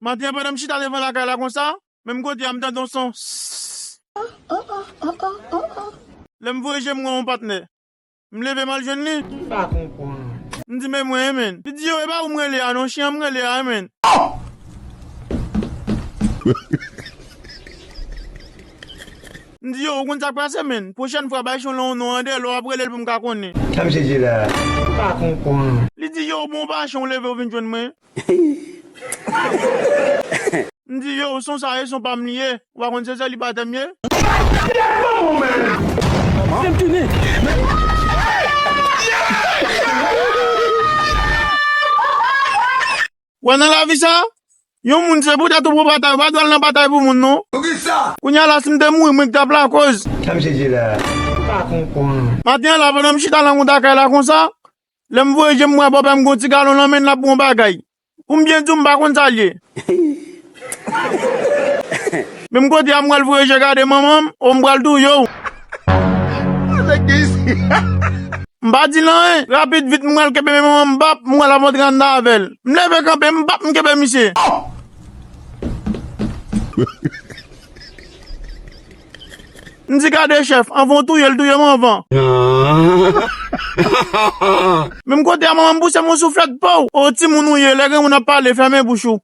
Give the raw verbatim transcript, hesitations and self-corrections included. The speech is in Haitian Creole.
Maten an, pandan m chita devan lakay la konsa, menm kote a, m tande yon son. Sss. Lè m voye je m wè yon patnè. M leve m al jwenn li. M pa konprann. M di, "Men mwen, wi, menn." Li di, "Yo, e pa ou m rele a, non, chen an m rele a, wi, menn." M di, "Yo, ou konn sa k pase, menn? Pwochèn fwa, bay chen w non an dèyè, lè w ap rele l pou m ka konnen." Sa misye di la? M pa konprann. Li di, "Yo, bon, ou pa chen w leve, ou vin jwenn mwen." M di, "Yo, son sa ye, son pa m li ye. Ou pa konn se selibatè m ye?" Wè nan lavi sa, yon moun se poutèt ou pran batay, ou pa dwe al nan batay pou moun non. Poukisa? Kounye a la, si m te mouri, mwen ki t ap lakoz. Sa misye di la? M pa konprann. Maten an la, pandan m chita nan kote kay la konsa, lè m voye je m wè bòpè m gon ti galon nan men l, l ap pran yon bagay. Pou m byen di w, m pa konn sa l ye. Menm kote a, m pral voye je gade manman m, o m pral touye w. M pa di l anyen. Rapid vit, m pral kenbe men manman m, bap, m pral ap antre anndan avè l. M leve kanpe, m bap, m kenbe misye. M di, "Gade chèf, anvan w touye l, touye m anvan." Menm kote a, manman m pouse m yon souflèt, pow! O timoun ou ye, lè granmoun ap pale, fèmen bouch ou.